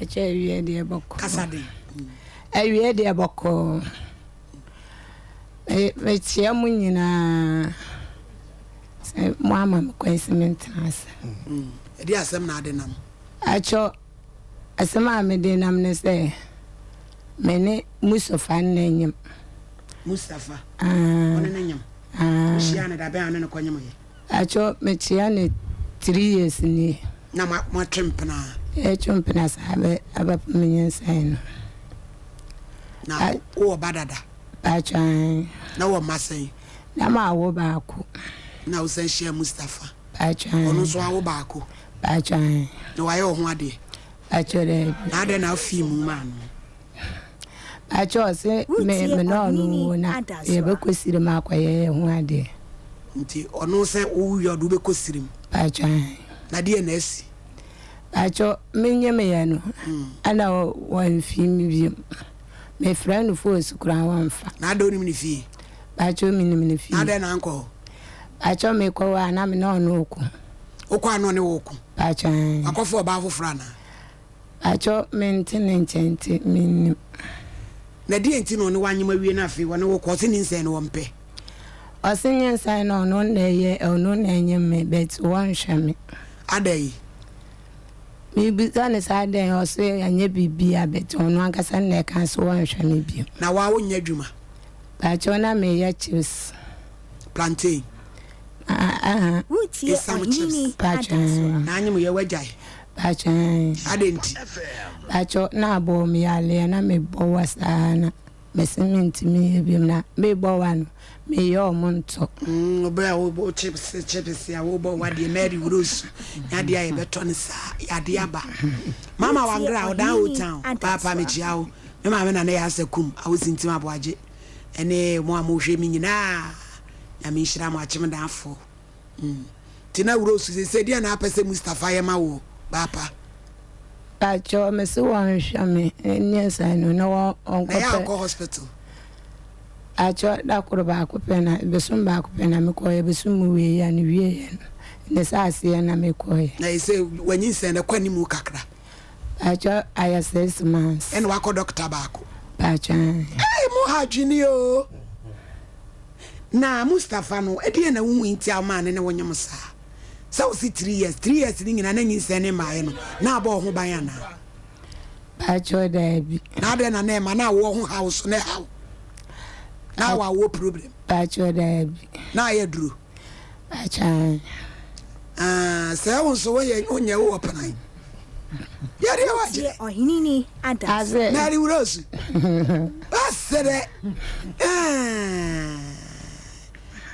Akyɛ awie deɛ bɔkɔɔ. Kasa den. Awie deɛ bɔkɔɔ. Mekyia mo nyinaa sɛ mo ama me kwan sɛ mentena ase. Ɛdeɛ asɛm na ade nam? Akyɛ asɛm a mede nam ne sɛ me ne Mustapha nna nyem. Mustapha? Ɔne ne nyem? Wohyia no da bɛn a ɔne no kɔ nyem yɛ? Pakyɛw mekyea no tree years nie. Na moatwe mpena? Yɛtwe mpena saa bɛ abɛpem nyinsɛn no. Na wowɔ ba dada? Pakyɛw ae. Na wowɔ mma sɛn? Na mawo baako. Na wosan hyiaa Mustapha? Pakyɛw ae. Ɔno nso awo baako? Pakyɛw ae. Na wayɛ wo ho adeɛ? Pakyɛw daabi. Na adɛn na wofii mu maa no? Pakyɛ ɔse me Wotie me ne ɔno Ɔhene wo na Adasoa. yɛbɛkɔ sirim akɔyɛ yɛn ho adeɛ. Nti ɔno sɛ wo wie a ɔde wo bɛkɔ sirim. Pakyɛ ae. Na deɛ na asi? Pakyɛ me nyemeɛ no ɛna wamfi me biom. Me frɛ no phone so koraa wɔnfa. Na adɛn wonim ne fie? Pakyɛ menim ne fie. Na adɛn na ankɔ hɔ? Pakyɛ mekɔ hɔ a na me ne ɔno reko. Wokɔ a na ɔne wo reko? Pakyɛ ae. Wakɔfa ɔbaa foforɔ anaa? Pakyɛw mente ne nkyɛn nti mennim. Na deɛn nti na ɔne wo anyem awie na afei ɔne wo kɔ? Ɔse nyinsɛn no ɔmpɛ. Ɔse nyinsɛn no ɔno na ɛyɛ ɔno na ɛnyem me but wɔnhwɛ me. Adɛn? Mebisa no sɛ adɛn ɔse ɛnyɛ biribiaa but ɔno ankasa na ɛka se wɔnhwɛ me bio. Na woa wonyɛ adwuma? Pakyɛw na meyɛ chips. Plantain. Aha. Wotie Esam Ɔhene chips. Adasoa. Na anyem yɛ wagyae? Pakyɛ. Adɛn nti? Pakyɛ na abɔ me yareɛ na mebɔ wa saa na mese mentumi yɛ biom na mebɔ wa no meyɛ ɔmo ntɔ. Mm, ɔbɛ a wobɔ chips chips a wobɔ wa deɛ Mary Rose nya deɛ a yɛbɛtɔ no saa yadeɛ aba. Mama Wangra ɔdan Old Town paapa mekyia wo. Me maame na ne yɛ asɛ kum awosintim aboagye ɛne mo a mohwɛ me nyinaa Nyame nhyira mo akyem danfoɔ. Mm. Nti na Rose sese deɛ na apɛ sɛ Mustapha yɛ ma wo baapa? Pakyɛw me se wɔn hwɛ me nyinsɛn no na wɔn Na yɛ ɔnkɔpɛ. akɔ hospital. Pakyɛw da koro baako pɛ na bosom baako pɛ na me kɔɔ yɛ bosom mu wie yɛ no wie yɛ no ne saa aseɛ na me kɔɔ yɛ. Na yɛ sɛ wanyinsɛn no kɔ animu kakra. Pakyɛw ayɛ 6 months. Ɛna wakɔ doctor baako. Pakyɛw. Hey, mo ha adwene o. Na Mustapha no, ɛdeɛn na wohui nti a womaa no ne wo nyem saa? Sɛ wose 3 years, 3 years no nyinaa na nyinsɛn no mmaeɛ no, na abɔ wo ho ban anaa? Pakyɛw daabi. Na adɛn na na ɛma na awoɔ ho haw so na ɛhaw? Na awɔ awoɔ problem? Pakyɛw daabi. Na ayɛ duro? Pakyɛw. Ah, sɛ wo nso woyɛ wonyɛ wowɔ penan. Yɛdeɛ wakyerɛ. Wotie Ɔhene Adasoa. Ase. Mary Rose. Wasere.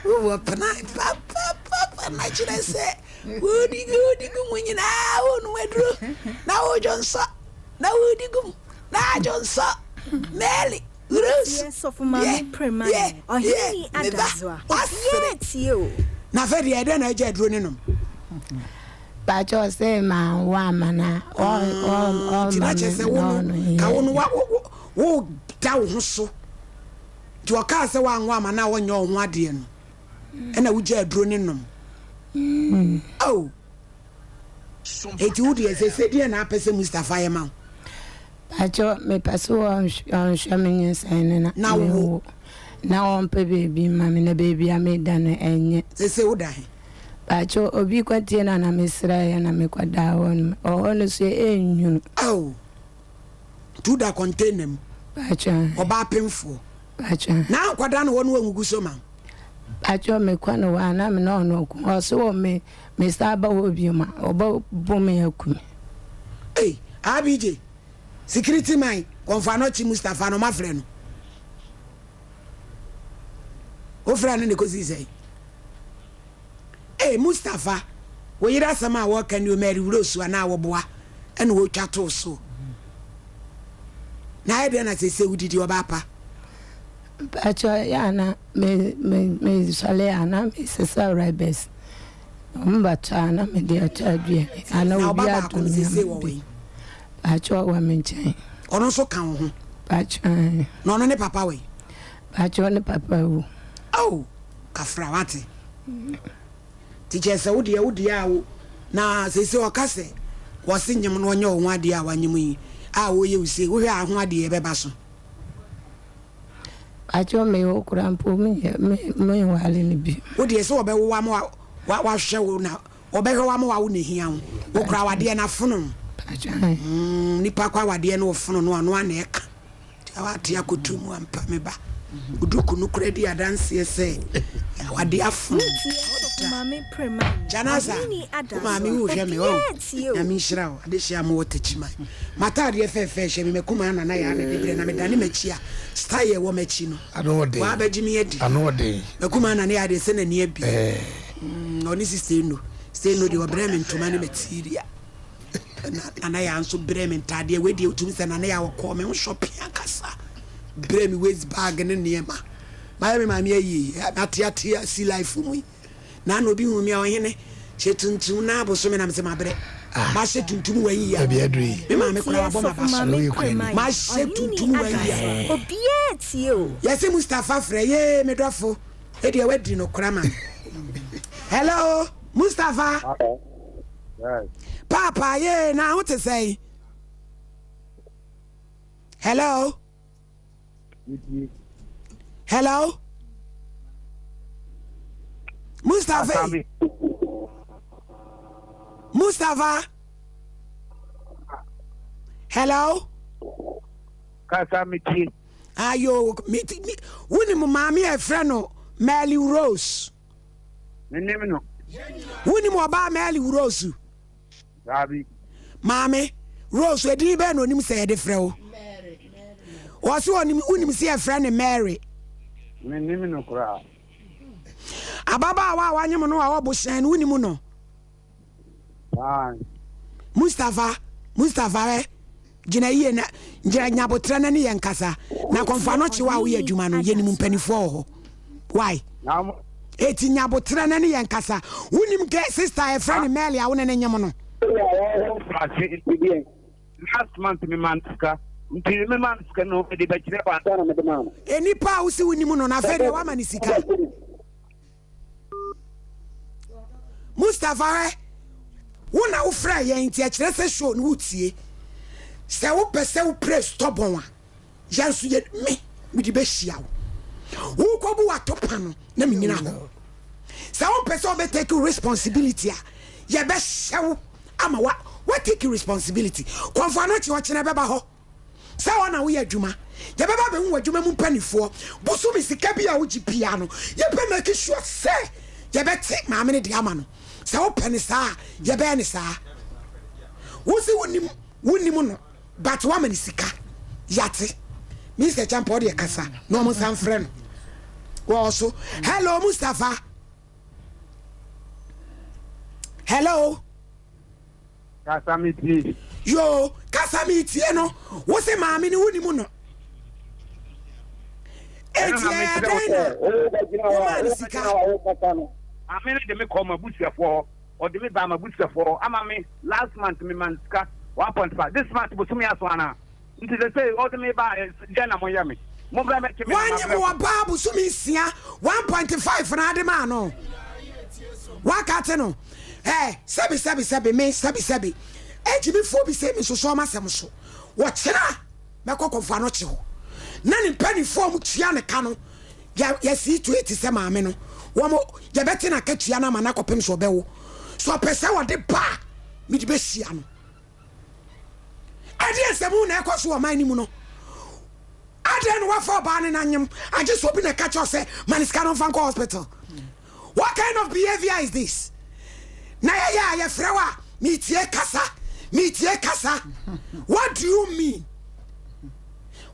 Wowɔ penan papapapa na kyerɛ sɛ wodi wodi gu mu nyinaa wonom aduro na wodwo nsɔ na wodi gu mu na adwo nsɔ. Mary Rose. Wotie Sɔfo Maame Prema ne Ɔhene Adasoa. Obiara tie o. Na afei deɛ ɛdɛn na agya aduro ne nom? Pakyɛw sɛ maa wo ama na ɔma Nti na kyerɛ sɛ wo no ka wo no wa wo wo da wo ho so. Nti ɔkaa sɛ wanwo ama na ɔnyɛ wo ho adeɛ no ɛna wogya aduro ne nom. Oh. Eti wo deɛ sɛ deɛ na apɛ sɛ Mustapha yɛ ma wo? Pakyɛw mepɛ sɛ ɔnhwɛ me nyinsɛn no na mewo na ɔmpɛ beebi mma me na beebi a meda no ɛnyɛ. Sese wo da he? Pakyɛw obi kɔtie na na mesrɛeɛ na mekɔdaa hɔ nom ɔhɔ no so ɛnwunu. Oh. Nti woda container mu? Pakyɛw. Ɔbaa pemfoɔ? Pakyɛw. Na ankɔda no hɔ no wangugu so ma wo? Pakyɛw mekɔ no hɔ a na me ne ɔno ko ɔse wɔ me mesan ba hɔ bio ma ɔbɛbo me aku me. Ei RBJ security man kɔnfa no kye Mustapha no mafrɛ no wofrɛ no ne kɔsii sɛn Ei Mustapha wo yere asɛm a wɔka ni o Mary Rose anaa wɔboa ɛna wɔtwa too so na ayɛ dɛn na sese wodidi ɔbaa pa. Mpakyɛ yɛ ana me me me sɔle a na me sesa rubbish wɔn ba tɔ a na me de atɔ aduane ana Na obi ɔba baako adum no me sese ama wɔ bi wɛn? Mpakyɛ wɔ me nkyɛn. Ɔno nso ka wo ho? Mpakyɛ. Na ɔno ne papa wɛn? Mpakyɛ ne papa wu. Oh kafra wate. Nti kyerɛ sɛ wo deɛ wo deɛ a wo na sese ɔka sɛ wɔse nyem no ɔnyɛ wo ho adeɛ a wanyem yi. a wɔyɛ wo sei, wohwɛ a ho adeɛ ɛbɛba so? Pakyɛw me wo kora mpo me nyɛ me me nwale no bi. Wo deɛ sɛ wɔbɛwo wo ama wa wahwɛ wo na wɔbɛhwɛ wo ama wawo na ehia wo. Wo kora awadeɛ no afono wo. Pakyɛw. Mm, nipa kɔ awadeɛ no ɔfono no ano ana ɛka. Nti a wate akoto mu ampa me ba. Oduku no kora di adanseɛ sɛ awadeɛ afono. Janaza, wo maame wo hwɛ me oh. Nyame nhyira wo. Adehye a mowɔ Techiman. M'ataadeɛ fɛɛfɛ hyɛ me m'akumaa Nana Yaa na ɛde brɛ na medane m'akyi a style a ɛwɔ m'akyi no waa bɛgye me adi. M'akumaa Nana Yaa deɛ sɛ n'ani abue. Ɔne Sister Eno. Sister Eno deɛ ɔbrɛ me ntoma ne material. Ɛna Nana Yaa nso brɛ me ntaadeɛ. Wei deɛ wotumi sɛ Nana Yaa ɔkɔɔ me ho shopping ankasa. Brɛ me waist bag ne nneɛma. Mayɛ me maame ayie. Mateate asi life mu yi. Na na obi hu me a ɔhene hyɛ tuntum na abosome na mese mabrɛ mahyɛ tuntum wɔn yi a me maame koraa wabɔ m'aba so mahyɛ tuntum wɔn yi a yɛse Mustapha frɛ yee me dɔfo edeɛ wadi no kora ma me hello Mustapha paapa yee na ho te sɛn hello Hello? Mustafa. Mustafa. Hello? Kasa metie. Ayo, me me wonim maame a ɛfrɛ no Mary Rose. Menim no. Wonim ɔbaa Mary Rose. Daabi. Maame, Rose, edin bɛn na onim sɛ yɛde frɛ wo? Wɔse onim, wonim sɛ yɛfrɛ no Mary. Mennim no koraa. Ababaawa a wanyem no a ɔwɔ bohyɛn no, wonim no? Aane. Mustapha, Mustapha ɛ, gyina yie na, gyina nyabotrɛ na ne yɛn kasa. Na kɔmfo ano kyew a woyɛ adwuma no, yɛnim mpanimfoɔ wɔ hɔ. Why? Eti nyabotrɛ na ne yɛn kasa. Wonim gɛ sister a yɛfrɛ no Mary a wo ne ne nyem no? Last month me man sika nti me man sika no de bɛkyerɛ wa ansa na mede maa no. Enipa a wosi wonim no na afei deɛ wama ne sika. Mustapha hwɛ wo na wofrɛ yɛn nti ɛkyerɛ sɛ show no wotie. Sɛ wopɛ sɛ wo pray stubborn a Yɛn nso yɛ me mede bɛhyia wo. Wokɔbu w'atopa no na menyina hɔ. Sɛ wompɛ sɛ wobɛ take responsibility a, yɛbɛhyɛ wo ama wa wa take responsibility. Kɔmfo Anokye ɔkyena bɛba hɔ sɛ hɔ na woyɛ adwuma. Yɛbɛba abɛhu w'adwuma mu mpanifoɔ. Bosome sika bi a wogye biara no, yɛbɛ make sure sɛ yɛbɛte maame no de ama no. Sɛ wopɛ no saa a, yɛbɛyɛ no saa. Wo se wonim wonim no. But wama no sika yate. Mister Champa ɔdeɛ kasa na ɔmo nsa nfrɛ no wɔ so. Hello Mustapha. Hello. Kasa mi tie. Yo kasa mi tie no wo se maame no wonim no. Eti ɛyɛ dɛn na womaa no sika. Maame no de me kɔ m'abusuafoɔ hɔ. Ɔde me baa m'abusuafoɔ hɔ ama me last month me ma no sika 1.5 this month bosome aso anaa nti sesei ɔde me baa dɛn na moyɛ me mommra mɛkye me na Wanyem mabrɛ wɔ baa bosome nsia 1.5 na ade maa no wakate no eh sɛbi sɛbi sɛbi me sɛbi sɛbi agyimifoɔ bi sɛ me nsosɔ m'asɛm so wɔkyena mɛkɔ kɔmfo anɔkye hɔ na ne mpanifoɔ a wɔtua ne ka no Yɛ yɛsii toe te sɛ maame no. Wɔn, yɛbɛte n'akatua no ama no akɔpem sɛ ɔbɛwo. Sɛ ɔpɛ sɛ ɔde ba a, mede bɛhyia no. Ɛdeɛn nsɛm na ɛkɔ so wɔ ɔman no mu no? Adɛn na wafa ɔbaa no n'anyem agye sɛ obi na ɛka kyerɛ sɛ ma ne sika no mfa nkɔ hospital? What kind of behavior is this? Na yɛyɛ a yɛfrɛ wo a metie kasa, metie kasa. What do you mean?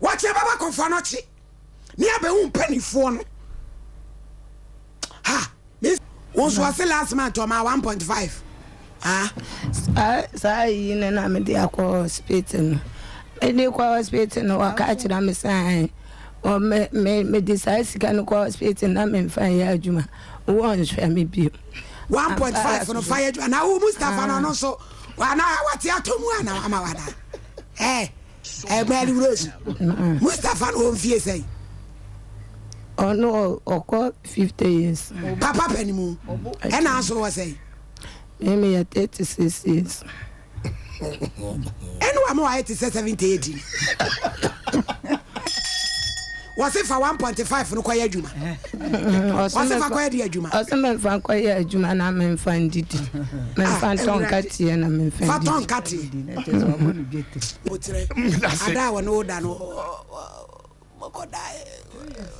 Wɔkyɛ bɛba kɔmfa no kye. ne abɛhu mpanimfoɔ no ha me wo nso ɔse last month ɔma 1.5 ah saa saa yi no na mede akɔ hospital no mede kɔ hospital no wɔka kyerɛ me sɛ me me mede saa sika no kɔ hospital na memfa nyɛ adwuma wɔnhwɛ me bio 1.5 no fa yɛ adwuma na wo Mustapha no ɔno nso wana wate atɔ mu ana ama wana eh Mary Rose Mustapha no wɔ mfie sɛn? Ɔno ɔkɔ 50 years. Papa pɛ mu. Ɛna nso wɔ sɛn? Me meyɛ 36 years. Ɛna wama wayɛ te sɛ 78 no. Wɔse fa 1.5 no kɔyɛ adwuma. Wɔse fa kɔyɛ de adwuma. Ɔse memfa nkɔyɛ adwuma na memfa ndidi. Memfa ah, ntɔ nkateɛ na memfa ndidi. Fa tɔ nkateɛ. Ada a wɔne wo da no Mokɔdaa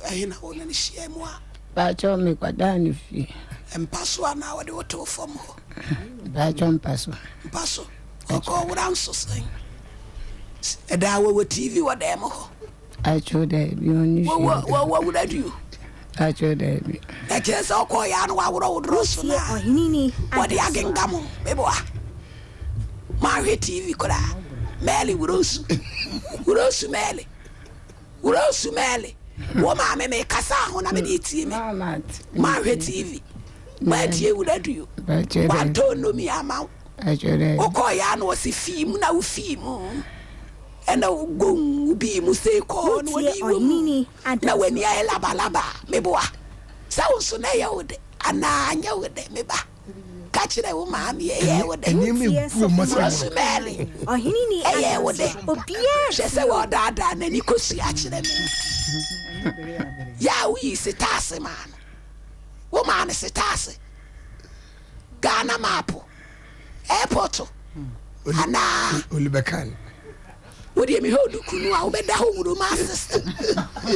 ɛhe na wo ne no hyiaa mu a? Mpakyɛw mekɔdaa ne fie. Mpa so anaa wɔde wo too fam hɔ? Mpakyɛw mpa so. Mpa so. Ɔkɔɔ wura nso sɛn? Ɛdaa wɔwɔ TV wɔ dan mu hɔ? Mpakyɛw daabi ɔnni hwee. Wɔwɔ wɔwɔ radio? Mpakyɛw daabi. Na kyerɛ sɛ ɔkɔɔ yɛ ano waworɔ wo dorɔ so na wɔde agengam meboa. Mahwɛ TV koraa. Mɛɛle wurosu. Wurosu mɛɛle. Rosemary, wo maame mekasa ho na mede etie me. Mahwɛ TV, matie wo radio, wantɔ nnomi ama wo. Wokɔɔ yɛ ano ɔse fii mu na wofii mu. Ɛna wogon wo bii mu sei kɔɔ na wɔde wɔ mu na w'ani ayɛ labalaba. Meboa sɛ wo nso na ɛyɛ wo de anaa anyɛ wo de meba. Ka kyerɛ wo maame, ɛyɛɛ wo dɛ? Rosemary, ɛyɛɛ wo dɛ? Hwɛ sɛ wɔredaadaa n'ani kosua kyerɛ me. Yɛ a woyii setaase maa no. Womaa no setaase. Ghana maapo, airport, anaa? Wo deɛ mehwɛ wo duku no a wobɛda hɔ wuro ma system.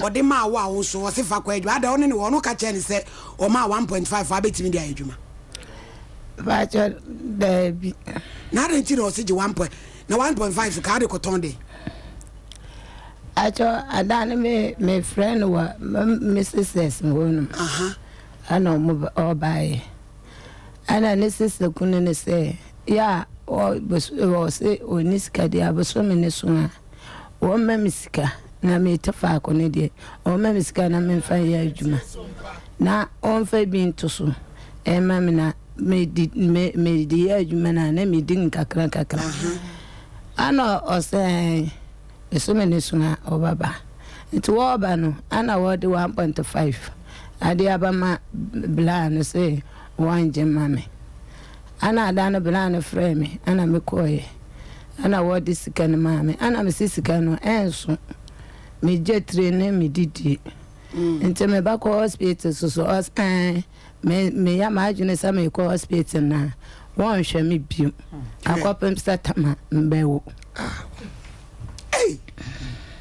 Ɔde maa wo a wo nso ɔse fa kɔ adwuma ada ɔne ne wɔ ɔno ka kyerɛ ne sɛ ɔmaa 1.5 a bɛtumi de ayɛ adwuma. Baakyɛ daabi. Na adɛn nti na ɔse gye 1 point na 1.5 so kaa de kɔtɔn de. Akyɛ ada no me me frɛ no wɔ me sisters hɔ nom. Ɛna ɔmo ɔbaeɛ. Ɛna ne sista kunu no sɛ, yɛ a ɔse ɔnni sika deɛ a, bosome no so a, wɔmma me sika na mete faako no deɛ, wɔmma me sika na memfa nyɛ adwuma. Na ɔmfa bi nto so mma me na mede mede yɛ adwuma no a, na medi nkakra nkakra. Ɛna ɔsɛ bosome no so a, ɔbɛba. Nti wɔreba no, ɛna wɔde 1.5 ade aba ma bla no sɛ wɔngye mma me. Ɛna da no bla no frɛɛ me, ɛna mekɔeɛ. Ɛna wɔde sika no maa me. Ɛna mese sika no ɛnso, megye tire ne medidie. Nti mebɛkɔ hospital so so, ɔse ɛn, me meyɛ m'adwene sɛ merekɔ hospital no a, wɔnhwɛ me bio akɔpem sɛ tama mbɛwo. Ei,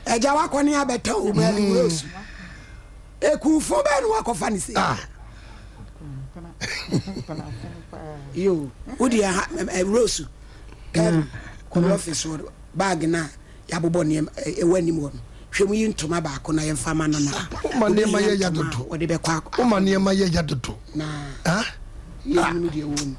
agya wakɔ ne abɛtɔ wo ma wuro su. Ekuufo bɛn na wakɔfa ne sei? Ah. Yo, wo deɛ ha Rose, Kevin, kɔ me office hɔ bag na yɛabobɔ nneɛma ɛwɔ anim hɔ no. Hwɛ mu yi ntoma baako na yɛmfa ma no na. Woma nneɛma yɛ ya dodo. Wɔde bɛkɔ akɔ. Woma nneɛma yɛ ya dodo. Na yɛnhunu deɛ ɛwɔ mu.